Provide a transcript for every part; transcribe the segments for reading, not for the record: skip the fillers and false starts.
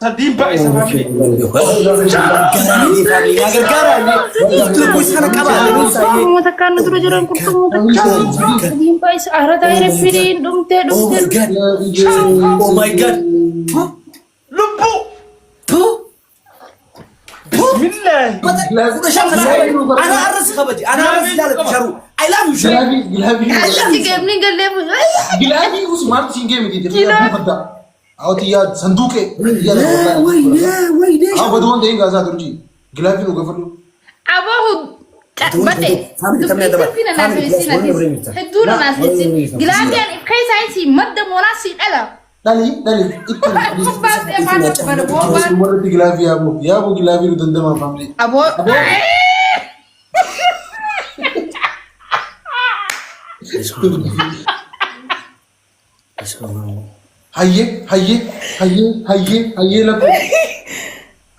Sadiin baay'isa family. Qurxummuu takkaan nu dura jiran qurxummuu takkaan. Sadiin baay'isa arataa hirribiin dhumtee Oh my dhumtee. God. Oh my God. Lubbuu. Puh. Bismillah. 15 kana ana arras kabaje ana arras jaalatu sharuu I love you sharuu. Gilaafii gilaafii. Achi geemni gallee. Gilaafii usumaatti siin geemiti. Buufadda. Awti yaa sanduuqee. Wayne wayne. Haa baduu wanta hin gaasaa turji. Gilaafii nu gaafadhu. Aboo badde. Family Dubbii sirrii na naasessin atis. Hedduu na naasessin. Gilaafiyaan keessaa isii madda moolaa sii dhala. Dhali dhali itti. Kubbaas afaan bara boobaan. Warri gilaafii yaaboo yaaboo gilaafii nu dandamaa family. Aboo. Hayyee hayyee hayyee hayyee hayyee lakkoo.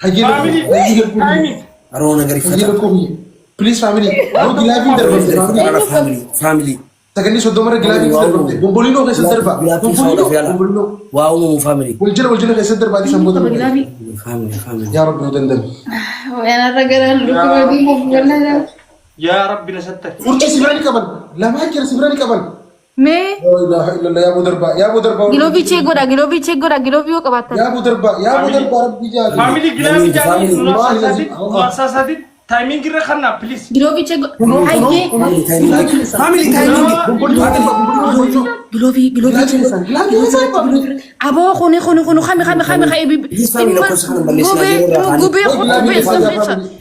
Hayyee Family. lakkoo hayyee lakkoo. Timing. Aroo nagari Hayyee fata. lakkoo biyya. Please family. Yoo gilaafii darbamte family. Family family. Saganni 30rra gilaafii darbamte. Bombolino keessa darba. Bombolino bombolino. Waa uumamu family. Wal jala wal jala keessa darbaatii sanboota. Gilaafii. Family family. Yaa Rabbi nu dandami. Yanarra garaan dhukkuba diimaa wallahi. Yaa Rabbi na sattari. Urjii si bira ni qaban. Lamaa jira si bira ni qaban. Mee Laa ilaaha illallah yaa bodarbaa yaa bodarbaa. giloobii chee godha giloobii chee godha giloobii yoo qabaattan. Yaa bodarbaa yaa bodarbaa rabbi jaati. Family gilaafii jaanii Family. nu sasaatin nu sasaatin timing irra kannaa please. Giloobii chee godha. Hayyee. Family timing. Giloobii giloobii chee godha. Aboo kuni kuni kuni kami kami kami kami. This family lakkoofsa kana balleessinaa Gubee yeroo irraa kaanii. gubee gubee gubee.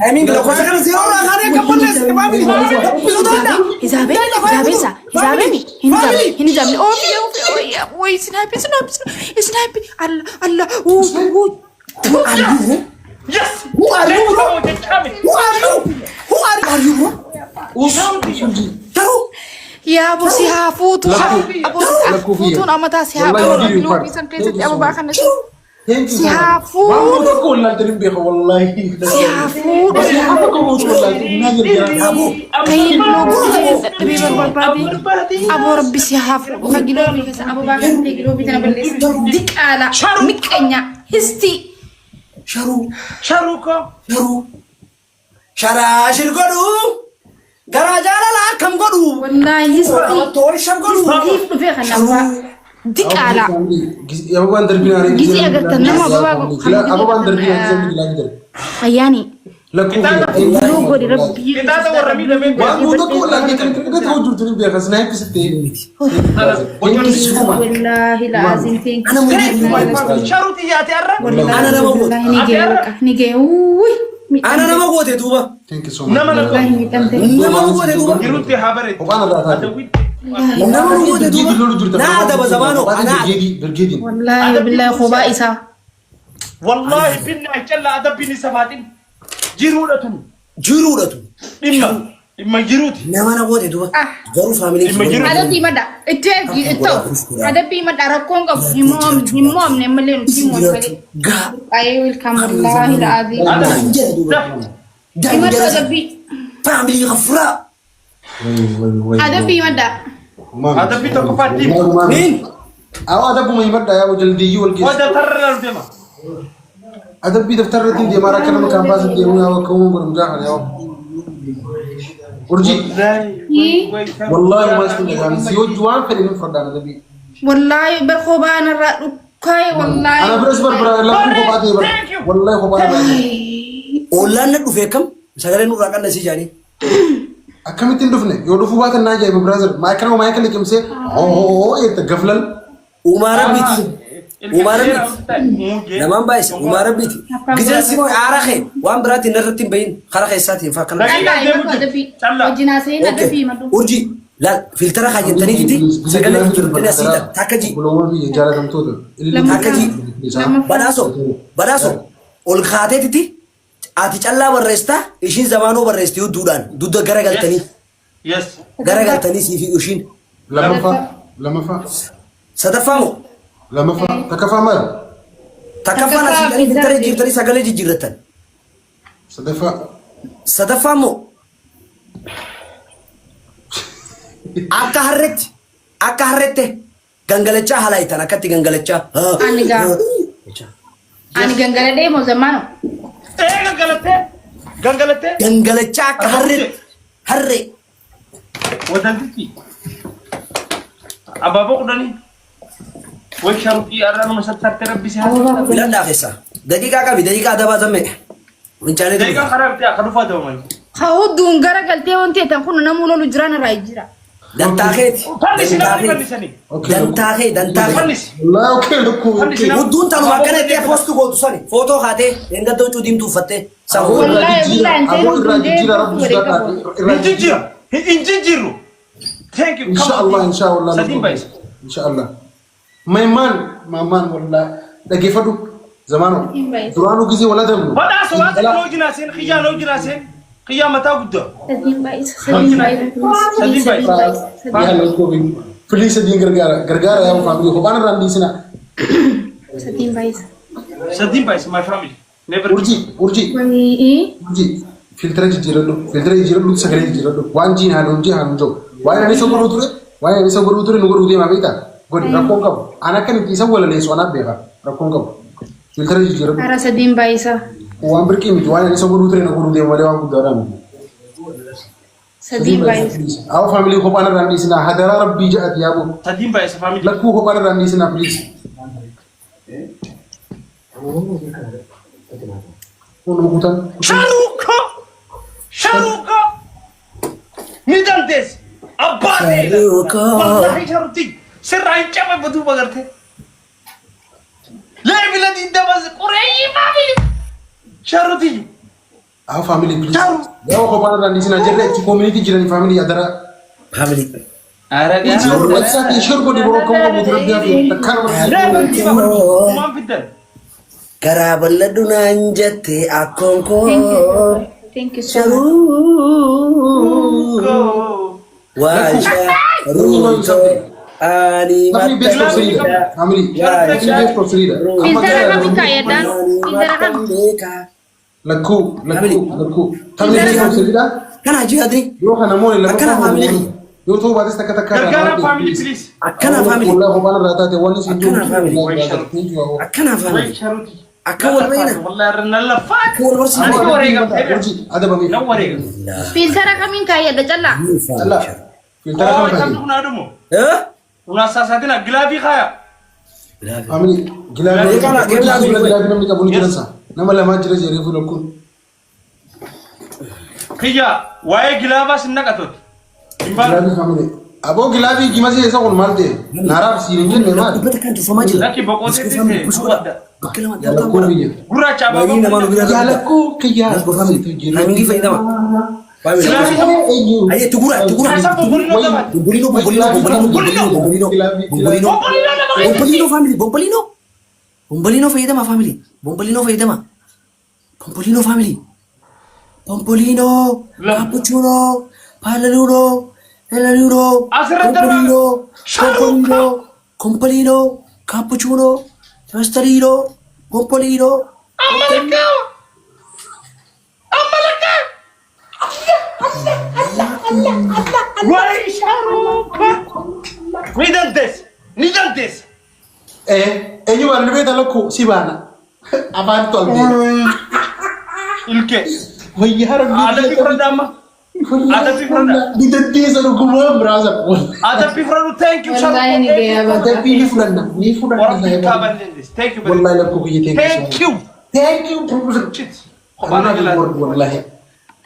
Timing lakkoofsa kana zeeroo irraa kaanii akka balleessine family. Dubbisuu danda'a. Hizaabee hizaabee hizaabee hin hizaabne hin hizaabne oofi oofi oofi wayi snaapi snaapi snaapi alla alla uu uu. Who are you? Yes. Who are you bro? Let's go jechame. Who are you? Who are you bro? Garuu Yaa bosi haa fuutu. Aboo Lakkuu fi- fuutuun amataa si haa Wallahi fuutu. jiru Giloobii san keessatti ababaa kana Thank you si so much. haa Waan fuudhu. tokko wallaaltanii hin beekan wallahi. Si haa fuudhu. Si haa tokko mootu wallaaltanii naa gargaara. yaaboo. Kayyee giloobii dadhabee barbaade. Aboo rabbi si haa fuudhu. Ka giloobii keessa ababaa kan ta'e giloobii tana balleessa. Diqaala. Miqqeenya. Histii. Sharuu. Sharuu koo. Sharuu. Sharaashir godhu. Garaa jaalala akkam godhu. Wallaahi histii. Toorshan godhu. Histiif dhufee kan abbaa. Diqaala. Ababaan darbinaa reefu. Gizee agartan nama ababaa Ababaan darbinaa gizee gilaafii darbe. Ayyaani. Lakkuu fi. Giloo godhi rabbi. Qixaaxa warra miidhamee Waan guutuu tokko wallaaltanii kan itti dhaga'u jirtu hin beekan. Sinaayippi sitti. Wallaahi laaziim thank Ana you. muudii. Sharuu xiyyaate har'a. Ana nama goote. Wallaahi ni ga'e waqa ni ga'e wuuy. Ana nama goote duuba. Thank you so much. Nama lakkoo. Wallaahi miidhamte. Nama nu goote duuba. Jiruutti haa bareedu. Kophaan irraa taate. Adawwitti. Nama nu goote duuba. Naa adaba zamaanoo. Ana Birgeediin. Wallaahi billaahi kophaa isaa. Wallaahi billahi calla adabbiin isa faaxin. Jiruudha tun. jiruudha tu. Dhimma. Dhimma jiruuti. Nama na goote duuba. Garuu faamiliin Dhimma jiru. Adabbii madda. Itti ergi itti ta'u. Adabbii madda rakkoon qabu hin mo'amne hin mo'amne ammallee nuti hin mo'amne malee. Gaa. Ayee welcome wallaahi laaziim. Daanjara duuba. Himadhu Daanjara. adabbii. Faamilii kafuraa. Adabbii madda. Adabbii tokkoffaatti. Niin. Awwa adabbuma himadha yaa jaldiyyuu wal keessa. Wada tarra lalu deema. Adabbii daftarra ittiin deemaa akka nama kaampaasii deemuu yaa bakka uumamu godhamu gaafa yaa. Urjii. Wallaahi maas kun dhagaan si hojii waan fedhe ni fudhadhaan adabbii. Wallaahi bar kophaa narraa dhukkaa'e wallaahi. Ana biras barbara lakkuu kophaa ta'e bara. Wallaahi kophaa irraa ta'e. Ollaan na dhufe akkam sagalee nurraa qannasii jaanii. Akkamitti hin dhufne yoo dhufuu baatan naa ajaa'iba brother. Maayikala maayikala liqimsee hoo eetta gaflal. Uumaa rabbiiti. Uumaa rabbiiti. Namaan baay'isa. Uumaa rabbiiti. Gizeen si moo'e aara kee waan biraatiin narratti hin bahin karaa keessaatiin faa kana. Callaa himadhu adabbii. Wajjin haasa'in adabbii himadhu. Urjii laal filtara kaa jettaniititi sagalee jijjiirtanii asii takka ji Obboloowwan biyya jaalatamtoota. takka ji badhaaso badhaaso ol kaateetiti ati callaa barreessita ishiin zamaanoo barreessiti hudduudhaan dugda gara galtanii Yes. gara galtanii siifi ishiin Lammaffaa. Lammaffaa. sadaffaa moo Lammaffaa. Takkaffaa maali? takkaffaan Takkaffaa asii filtara filtara jijjiirtanii sagalee jijjiirrattan Sadaffaa. sadaffaa moo akka harretti akka harretti gangalachaa halaayitan akkatti gangalachaa Ani gaa. Ani gangaladhee moo zammaano? Ee gangalattee. Gangalattee. Gangalachaa akka harree harree. Wadaltitti. Abaaboo kudhanii. Way sharuxii arraanuma sattarte rabbi si haa. Filadhaa keessa. Daqiiqaa qabi daqiiqaa dabaa zammee. Fincaanee Daqiiqaa dhufu. karaa bitee akka dhufaa dabamanii. Ka hudduun gara galtee wanti eetan kun namuu lolu jiraan irraa jira. Dantaa keeti. Fannisi Dantaa namni keeti. fannisanii. Okay. Dantaa kee dantaa kee. Fannisi. Wallahi okay lukkuu. Fannisi Okay. nama. Hudduun tanuma akkana itti poostu gootu sani. Footoo kaatee eengadda huccuu diimtuu uffattee. Safuu. Aboo irraa Wallahi jijjiira. billahi hin Aboo seenuu irraa kun jijjiira deemtuu rabbi godhee sodaadhaa. qabu. Irraa Hin jijjiira. jijjiiru. Hin jijjiiru. Thank you. Inshallah inshallah. Sadiin baay'isa. Inshallah. Maimaan maamaan wallahi dhaggeeffadhu zamaanoo. Sadiin baay'isa. Duraanuu gisee wal adabnu. Badhaasa waan takka hojii naaseen xiyyaa hojii naaseen xiyyaa mataa guddaa. Sadiin baay'isa. Sadiin baay'isa. Sadiin Sadiin baay'isa. baay'isa. Yaa lukkuu Filii sadiin gargaara gargaara yaa faamilii kophaan irraa hin dhiisinaa. Sadiin baay'isa. Sadiin baay'isa my family. Never. Urjii urjii Wayii. urjii filtira jijjiiradhu filtira jijjiiradhu sagalee jijjiiradhu waan jiin haaluun jii haaluun jiru waan ani isa godhuu ture waan ani isa godhuu ture nu godhuu deemaa beektaa godhi rakkoon qabu an akka nuti isa walaleessu anaaf beeka rakkoon qabu filtira jijjiiradhu Hara sadiin baay'isa. waan birqii miti waan ani isa godhuu ture na godhuu deema malee waan guddaadhaa miti. Sadiin baay'isa. Haa faamilii kophaan irraa hin dhiisinaa hadaraa rabbii ja'ati yaa boo Sadiin baay'isa family. lakkuu kophaan irraa hin dhiisinaa please. Kun kutan. Sharuuko! Sharuuko! Ni dandeessi. Abbaa ta'e. Sharuuko. Wallahi sharuuti. Sirraa hin cabe baduu bagartee. Leebila diidama qureeyyii family. Sharuuti. Haa faamilii please. Sharu. Yaa kophaan irraa hin dhiisinaa jirre achi community jiranii faamilii hadaraa. Family. WhatsApp share godhi boroo kan qabu rabbi haa fi takkaa nama Waan fiddan. Karaa bal'adhu naan jette akkoon koo. Thank you so much. Sharuu. Waan sharuutoo ani Namni best of three dha. Family. Namni best of three dha. Amma Filtera gara kamiin kaayyadhaan? Filtera kam? lakkuu lakkuu lakkuu. Taphni best of three dha. Kana jihaadni. Yoo kana moone lama Akkana family. Yoo ta'u baates takka takka Gargaara family please. Akkana family. Wallahi kophaan irraa taate wanni siin Akkana family. Akkana Way family. sharuuti. Akka wal beekna. Wallahi irra nan laffaa. Akka wal barsiifna. Ani wareegamtee. Adabamee. Nan wareegam. Filtera kamiin kaayyadha callaa? Callaa. Filtera Oo kam isaan taate? kun adumo. Eh? Kun asaasatina gilaafii kaaya. Family. Gilaafii. Gilaafii. Gilaafii namni qabu ni jiran saa. Nama lamaa jira jedhee fuula kun. Kiyya waa'ee gilaafaa sin naqatooti. Hin baanu. Gilaafii family. Aboo gilaafii gimasii eessa kun maal ta'e? Naaraaf siin hin jenne maal? Dhibba takkaan tuffamaa jira. Lakki boqotee ta'e Buskuudha. Bakka lama Lakkuu taphaa godha. biyya. Gurraacha Baay'ee abaaboo. namaa nu bira Jaalakkuu kiyyaa. Let's go family. Timingii fayyadama. Family. Ayyee tugura tugura. Bombolino bombolino bombolino bombolino bombolino bombolino bombolino family bombolino bombolino fayyadama family bombolino fayyadama bombolino family bombolino cappuccino palaluno palaluno Asirratti bombolino bombolino bombolino cappuccino pastelino bombolino Amma lakkaa. Amma lakkaa. Way sharuuka. Ni dandeessa. Ni dandeessa. Eenyu waan beekta lakkuu si baana. Afaan tolbee. Ilkee. Wayyaa rabbii. Adabbii fudhadha amma. Adabbii fudhadha. Ni dandeessa dhugumaan biraasa. Adabbii fudhadhu. Thank you Wallahi ni sharuuka. gaya bakka. Adabbii ni fudhanna. Ni fudhanna. Warabbii kaaban dandeessa. Thank you. Wallahi lakkuu kiyya Thank you. Thank you. Shit. Kophaan jalaa. Wallahi.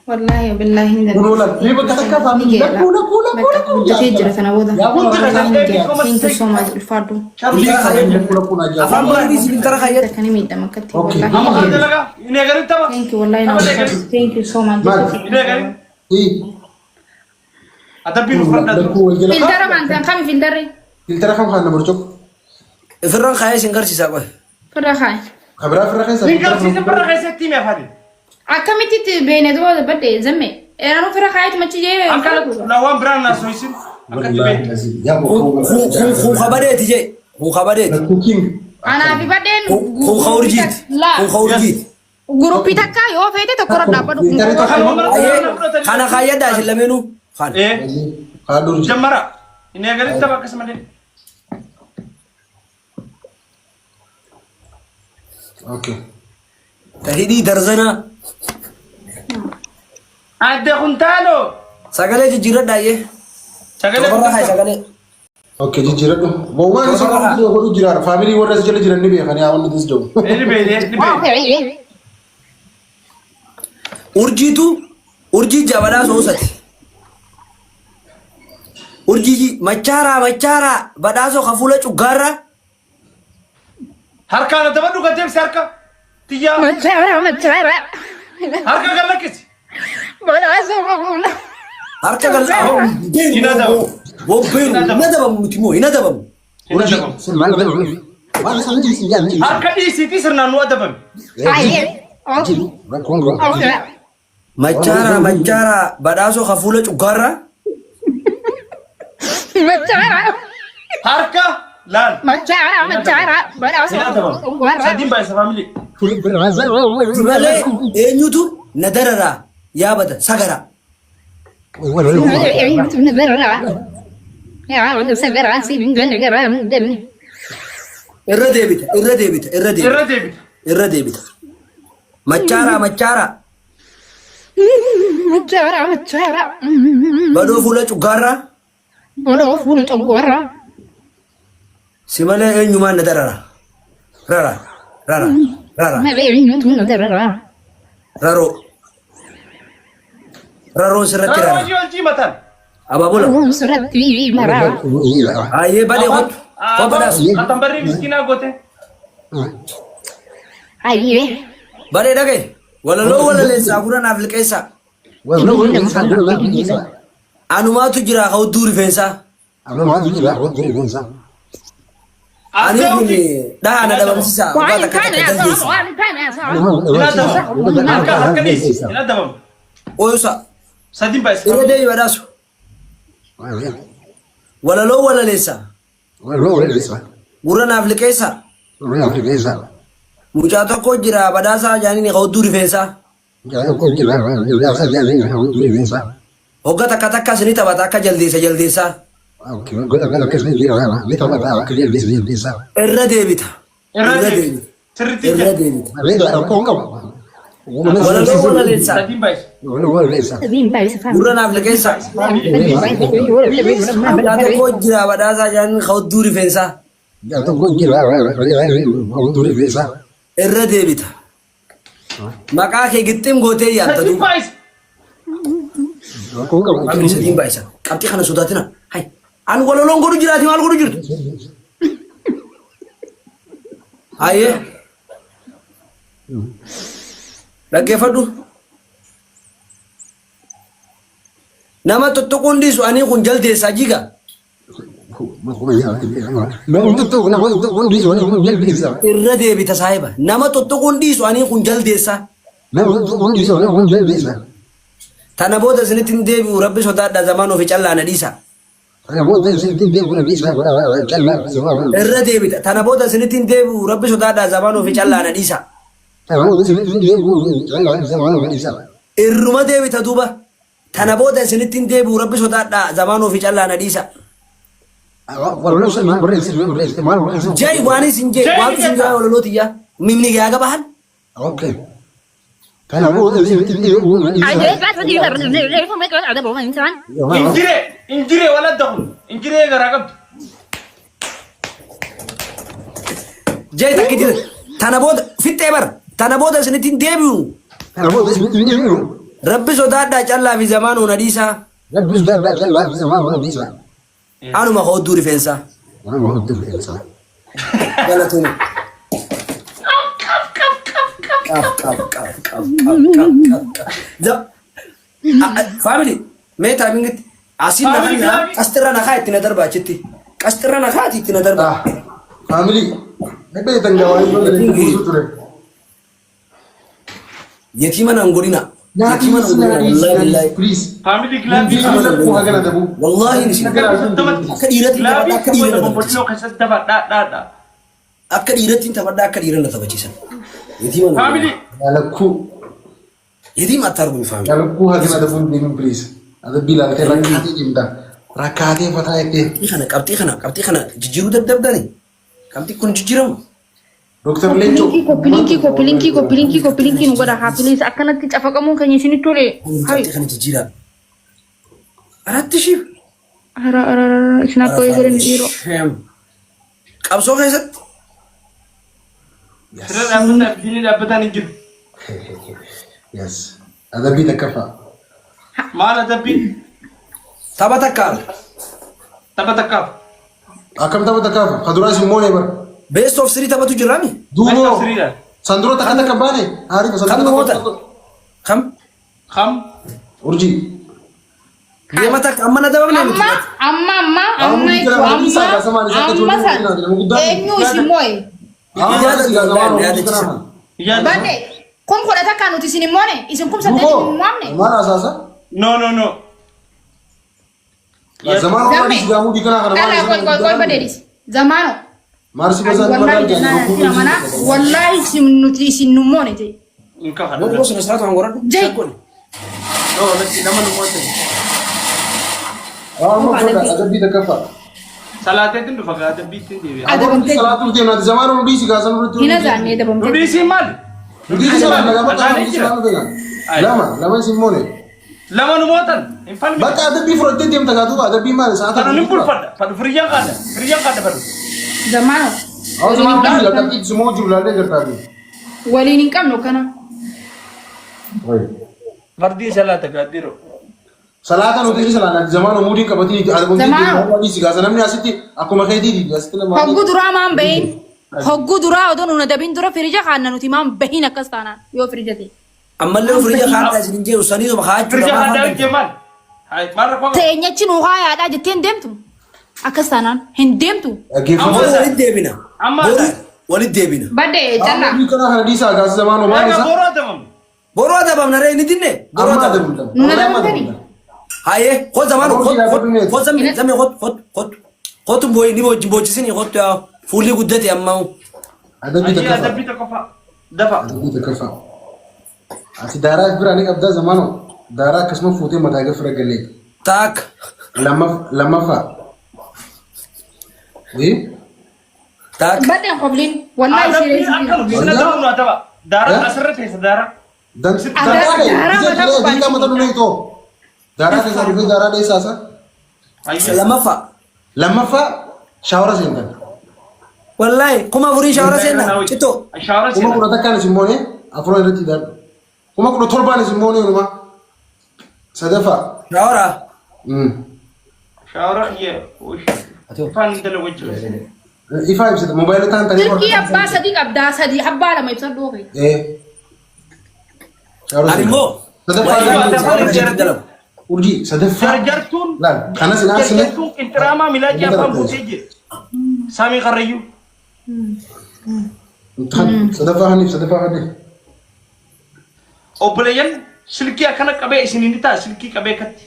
Wallahi billahi ni Kun oolan. Mee bakka takka faamilii lakkuu lakkuu lakkuu Bakka lakkuu. guddatee jira sana booda. Yaa Hundi Wallahi ni gaya. keessan Thank you so much ulfaadhu. Sharuuka. Lakkuu lakkuu naa jaalladha. Afaan baadii si filtara kaayyadhu. Takka ni miidhama akkatti. Okay. Wallahi Amma ni kana gaya. dalagaa. Inni eegalin tapha. Thank you wallahi na Tapha ulfaadhu. eegalin. Thank you so much. Maal? Inni eegalin. Ii. Adabbii nu fudhadha. Lakkuu wal jala. Filtera maantaan kami filterri? Filtera kam kan nama cok? Ifirraan kaayee isin garsiisaa qoy. Firra kaaye. Kabiraa firra keessa. Hin garsiisin barra keessatti himi afaani. Akkamitti itti beekne duuba badde zamme. Eeranuu firra kaayetu machi jee. Akka lawaan biraan naasoo isin. Akkatti beektu. Kuuka badeeti jee. Kuuka badeeti. Lakkuu king. Anaa fi baddeen. Kuuka urjiiti. Kuuka urjiiti. Guruppii takka yoo feete tokkorra dhaabbadhu. Filtera tokko. Ayyee kana kaayyadhaa isin lameenuu. Kana. Eh. Haadha urjii. Jammara. Inni eegalin tapha akkasumallee. Okay. Ta hidhii darzanaa. Adde kuntaaloo. Sagalee jijjiirradhaa iyyee. Sagalee Tobarraa haa sagalee. Okay, jijjiiradhu. Waan isa godhu godhu jira. Faamilii warra as jala jiran ni beekan yaa wanni this jiru. Ni beekne ni beekne. Urjiitu urjii jabanaa soosati. Urjii machaaraa machaaraa badhaasoo ka fuula cuggaarraa. Harkaan adabadhu kan deebisi harka. Tiyyaa harka kan lakkisi. Harka gal'aa. Hin adabamu. Bobbeeru hin adabamu nuti moo hin adabamu. Hin adabamu. Harka dhiisiitii sirnaan nu adabame. Machaaraa machaaraa badhaasoo ka fuula cuggaarraa. Harka laal. Hin adabamu. Sadiin baay'isa faamilii. Malee eenyutu na dararaa yaabata sagaraa. Irra deebita irra deebita irra deebita Irra deebita. Irra deebita. Machaaraa machaaraa badoo fuula cuggaarraa. Si malee eenyumaan na darara. Rara rara rara raroo. Raroon sirratti Raroo rara. hojii hojii mataan. Abaaboo lama. Hayyee badee hot. Hoo badhaasu. Atambarrii miskinaa goote. Badee dhagaye. Walaloo walaleessaa gurra naaf liqeessaa. Anumaatu jira ka hudduu rifeensaa. Ani kun dhaha na dhabamsiisaa. Waggaa takka takka jaldeessa. Hin adabamu. Harka harka dhiisi. Hin adabamu. Ooyusa. Sadiin baay'isa. Irra deebi badhaasu. Walaloo walaleessaa. Gurra naaf liqeessaa. Mucaa tokko jira badhaasaa jaaniin ka hudduu rifeensaa. Hogga takka takka isinii taphata akka jaldeessa jaldeessaa. Irra deebita. Irra Irra deebita. deebita. Sirriitti Irra jira. deebita. Walaloo walaleessaa. Sadiin baay'isa. Gurra naaf liqeessaa. Mucaa tokko jira badhaasaa jaaniin ka hudduu rifeensaa. Irra deebita. Maqaa kee gixxim gootee yaamta Sadiin duuba. baay'isa. Qabxii sadiin baay'isa. Qabxii kana sodaatina. Hay. An walaloon godhu jiraati maal godhu jirtu? Hayyee. Dhaggeeffadhu. Nama tuttuquun dhiisu anii kun jaldeessaa jiga. Irra deebita saahiba. Nama tuttuquun dhiisu anii kun jaldeessaa. Tana booda isinitti hin deebi'u rabbi sodaadha zamaan ofii callaa na dhiisa. Irra deebita. Tana booda isinitti hin deebi'u rabbi sodaadha zamaan ofii callaa na dhiisa. Irruma deebita duuba. Tana booda isinitti hin deebi'u rabbi sodaadha zamaan ofii callaa na dhiisa. Jai waan isin jee Jai waan isin jetta. jaa walaloo tiyyaa. Mimni gaa gabahan. Injiree injiree waladda kun injiree garaa qabdu. Jai takki jira. Tana booda fixxee bara. Tana booda isinitti hin deebi'u. Rabbi sodaadhaa callaa fi zamaan na dhiisaa. Anuma hoodduu rifeensaa. Galatooma. Qaf qaf qaf qaf qaf qaf qaf qaf. Family mee taamingitti asiin na Family, kanaa family. qasxirra na kaa itti na darba achitti. Qasxirra na kaati itti na darba. Faamilii. Ni beektan gawaa hin buusu ture. Yatiima naan godhina. Yatiima naan godhina. Wallaahi billaahi. Please. Faamilii gilaabii Yatiima naan Lakkuu hagana godhina. dabuu. Wallaahi isin. Akka dhiiratti Gilaabii taphadhaa akka dhiira na taphachiisan. bobbocoo keessatti dafa dhaa dhaa dhaa. Akka dhiiratti taphadhaa akka dhiira na taphachiisan. Yatiima naan godhina. Faamilii Lakkuu. Yatiima atta arguun faamilii. Lakkuu hagana dabuu hin deemin please. Adabbii ilaaltee rakkaatee deemta. Rakkaatee fataa jettee. Qabxii kana qabxii kana qabxii kana jijjiiruu dadhabdani. Qabxii kun jijjiiramu. Dr. Leencoo. Koppilinkii koppilinkii koppilinkii koppilinkii nu godha haa please akkanatti cafaqamuun keenya isinitti tole. Hai. Kana jijjiiraa. Aratti shii. Ara ara ara isin akka wayii godhan dhiiroo. Qabsoo keessatti. Sirra dhaabbataa abdiin dhaabbataan hin jiru. Yes. Adabbii takkaffaa. Maal adabbiin? Tapha takkaaf. Tapha takkaaf. Akkam tapha takkaaf? Ka duraa isin moonee bara. Best of three taphatu jirraami. Best of Duuboo. three dha. San dura takka takka baane. Haarifa san Kam dura moota? takka. Kam? Kam? Urjii. Deema takka amma na dabamne nuti. Amma amma amma Amma amma guddaa jechuun nama isaa gaasa maal isaa akka amma ijoollee amma san guddinaa nama guddaa. eenyu isin moo'e? Amma si gaasa maal Yaadachiisa. Yaada. Badde kun kudha takkaa nuti isin hin moone isin kum saddeet hin Duuboo. mo'amne. Maal hasaasa? No no no. Zamaan Zamme. maal si gaamuu diikanaa kana maal Dhala qoy qoy qoy badeedis. Zamaano. Maal si gosa Wallahi jennaan isin amanaa wallahi isin nuti isin nu moone jee. Hin kafadhu. Godhu gosa nasraatu waan godhadhu. Jai. Shakkoni. No, lakki nama nu moote. Amma godha adabbii takkaffaa. Salaateetiin dhufa gaa adabbiittiin deebi'a. Adabamtee Salaatu deemna zamaan nu dhiisi gaasan nurratti. hin azaannee Nu adabamtee. dhiisii maali? Nu dhiisi salaat nagaa bakka Azaanee nu jira. salaatu deemna. Lama lama isin moone. Lama nu mootan hin falmine. Bakka adabbii fudhattee deemta gaatu adabbii maali sa'a Fadhu ni bulfadha. Fadhu firiyyaan qaada. Firiyyaan qaada fadhu. Zamaano. Hawa zamaan dhiisi lakkatti simoo jiru laallee gartaati. Waliin hin qabnu kana. Fardii salaata gaaddiiroo. Salaata nuti dhiisi salaata zamaan umuudii qabatee adabbii Zamaan. dhiisi gaasa namni asitti akkuma keetii asitti nama. Hogguu duraa maan bahin. Hogguu duraa odoo nu adabin dura firija kaanna nuti maan bahin akkas taanaan yoo firija ta'e. Ammallee ofirra kaadhaa isin hin jedhu saniituma kaa'achuudha. Firija qaadaa hojjee maali? Hai, maal rakkoo qaba? Teenyachi nu haayaadhaa jettee hin deemtu. Akkas taanaan hin deemtu. Dhaggeeffatu. Boru walitti deebina. Amma Boru walitti deebina. Badde callaa. Adabbii kana kana dhiisaa gaasa zamaan maal Egaa isaa? boroo adabamne. Boru adabamna ree inni dinne. Boru Amma adabamna. adabamta. Nu adabamtanii? Haye ko zamanu Boru jiraatu ko zammi zammi kot kot kot kotu boyi ni boji bojisini kotu ya fuulli guddate amma. Adabbii Ayyee takkaffaa. adabbii tokkoffaa. Dafa. Adabbii takkaffaa. Ati daaraa bira ni qabdaa zamaanoo. Daaraa akkasuma fuutee mataa gad fira galee. Taak. Lammaffaa. Eh? Taak. Badde hin qobliin. Wallaahi Adabbii akka nuti isin adabamnu adaba. Daaraa Eh? asirra teessa daaraa. Daaraa mataa gubbaan Daaraa mataa dhufee too. Daaraa keessaa dhufee daaraa dheessaa isa. Ayyee. Lammaffaa. Lammaffaa shaawara seentan. Wallahi 4000 shaawara seenna. Cittoo. Shaawara Kuma seenaa. kudha takkaan isin moonee afuran irratti hidhadhu. 17,000 isin moonee walumaa. Sadaffaa. Shaawara. Shaawara iyyee. Ifaan hin dalagu jechuudha. Ifaa ibsita moobaayila ta'an ta'ee. Silkii abbaa sadii qabdaa sadii abbaa lama ibsadhu ofi. Eh. Shaawara Ani immoo. Sadaffaa. Waa'ee shaawara dalagu. Urjii sadaffaa. Jarjartuun. Laal kanas hin aarsine. Jarjartuun qinxiraamaa milaacii afaan buutee jira. Samii Qarrayyuu. Sadaffaa haniif sadaffaa haniif. Obboleeyyan silkii akkana qabee isin ni ta'a silkii qabee akkatti.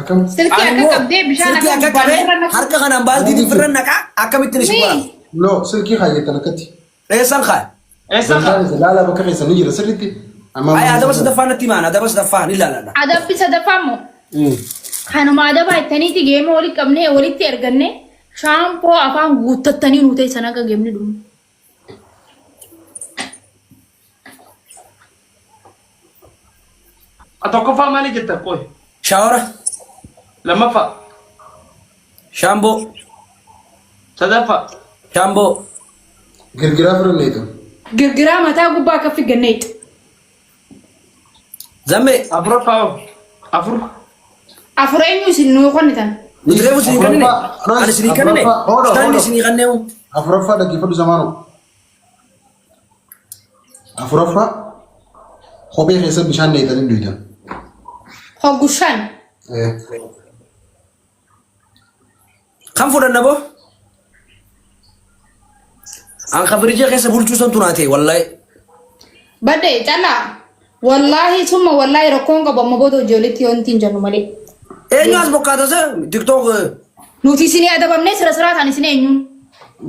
Akkam. Silkii Ani akka immoo qabdee bishaan silkii akka akka qabee gubbaan harka kanaan baaldiitiin firra naqaa akkamittiin isin godha. No silkii kaayyetan akkatti. Eessan kaa'e? Eessa Dantaan kaa? isa laala bakka keessa ni jira sirriitti. Amma Ay adaba sadaffaa natti himaan adaba sadaffaa ni ilaalladha. Adabbi sadaffaa immoo kanuma adabaa ittaniiti geema walitti qabnee walitti ergannee shaampoo afaan guuttattanii nuu ta'e sana akka geemni dhumu. Tokkoffaa maali jetta qoy? Shaawara. Lammaffaa. Shaamboo. Sadaffaa. Shaamboo. Girgiraa firanneetu. Girgiraa mataa gubbaa akka figganneetu. Zammee. Afuraffaa hoo? Afur. Afur eenyu isin nuu konnitan? Nuti reefu isinii kennine. Afuraffaa- Ani isinii kennine. Afuraffaa- Hooda, Isaan hooda. isinii kenneewu. Afuraffaa dhaggeeffadhu zamaanoo. Afuraffaa kophee keessa bishaan neetanii duydan. Hoggushan. Eh. Kan fudhanna boo? An kan firiijii keessa bulchuu santu naa ta'e wallahi. Badde callaa. Wallaahi summa wallaahi rakkoon qabu amma booda hojii olitti yoo hin jennu malee. Eenyu as bokkaata se tiktok. Nuti isinii adabamnee sira siraa ta'an isin eenyuun?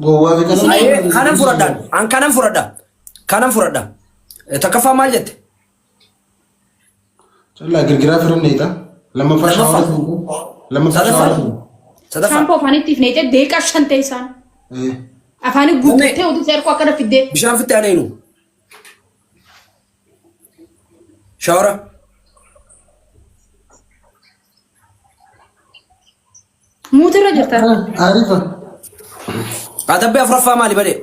Gowwaa fi kana. Ayee kanan fudhadhaan an kanan fudhadha kanan fudhadha. Takkaffaa maal jette? Callaa girgiraa firanneeta. Lammaffaa Lammaffaa. shaawara seentan. Lammaffaa Sadaffaa. shaawara seentan. Sadaffaa. Shaampoo afaanitti ifneetee deeqaa shan ta'e isaan. Eh. Afaanii guuttattee utuu seerkoo akkana fiddee. Bishaan fitte aneenu. Shaawara. Muutirra jirta. Arifa. Adabbii afuraffaa maali badee?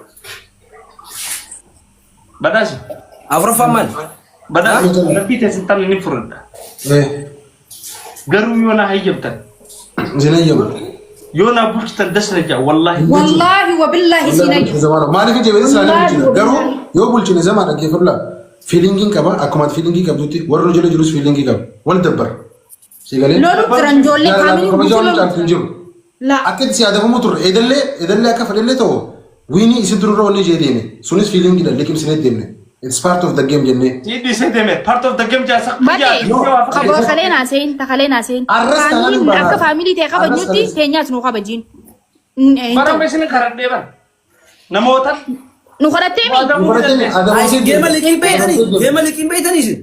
Badhaasa. Afuraffaan maali? Badhaasa. Rabbii teessan tan ni furada. Eh. Garuu yoo na hayyamtan. Zinayyama. Yoo na bulchitan das na jaa wallaahi. Wallaahi wabillaahi siin ayyu. Zamana maaliif hin jebeessa isaanii bulchina garuu yoo bulchine zamaa dhaggeeffadhu laa feelingin qaba akkuma ati feelingii qabdutti warra nu jala jirus feelingii qaba wal dabbar si galee Lolu jiran ijoollee kaamilii kabajaa guutuu wal lolu. caaltu hin jiru La. akka itti si adabamu turre eedallee eedallee akka fedhellee ta'u wiinii isin tururra wanni jee deeme sunis feelingidha liqimsinee deemne it's part of the game jennee Sii dhiisee deeme part of the game jaasa. Badee kaboo kalee naaseen takalee naaseen. Arras taanaan Faamiliin baraa. akka faamilii ta'e kabajnutti Arras teenyaas nu kabajiin. Hin ta'u. Barama isin karadhee bara. Namoota. Nu kadhattee mi? Nu fudhatee adabamsee Geema deeme. liqiin beeytanii? Geema liqiin beeytanii isin?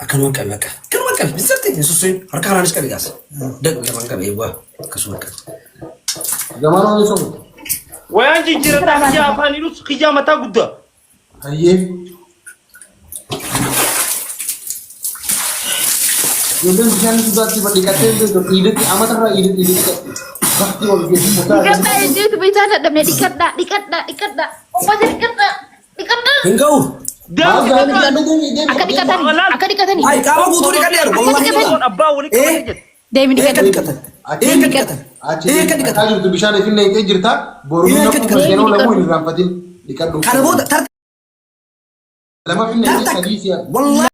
Akkanuma qabi bakka. Akkanuma qabi. Bisirti hin sussuin. Harka kanaanis qabi gaas. Daqu lamaan qabi eewwaa. Akkasuma qabi. Zamanoo ni sobu. Wayaan jijjiirataa kiyyaa afaan hidhus kiyyaa mataa guddaa. Hayyee. Ijoolleen bishaan dhugaatti dhiqattee dhiidetti amatarraa dhiidetti dhiqatte. Bakki wal geessu mukaa. Dhiqadhaa ejjeetu bitaa dadhabne dhiqadhaa dhiqadhaa dhiqadhaa. Uffata dhiqadhaa dhiqadhaa. Hin ga'u. Akka dhiqatan akka dhiqatanii. Ay qaama guutuu dhiqadhee argu. Akka dhiqatan. Abbaa walitti qabatee jira. Deemi Eeka dhiqadhu. dhiqatan. Eeka dhiqatan. Achi Eeka dhiqataa dhiqatan. jirtu bishaan ifinne hiixee jirta. Boru Eeka nama dhiqatan. yeroo lamuu hin irraanfatin dhiqadhu. Kana booda Lama finne tartak. sadii si'a. Wallaahi.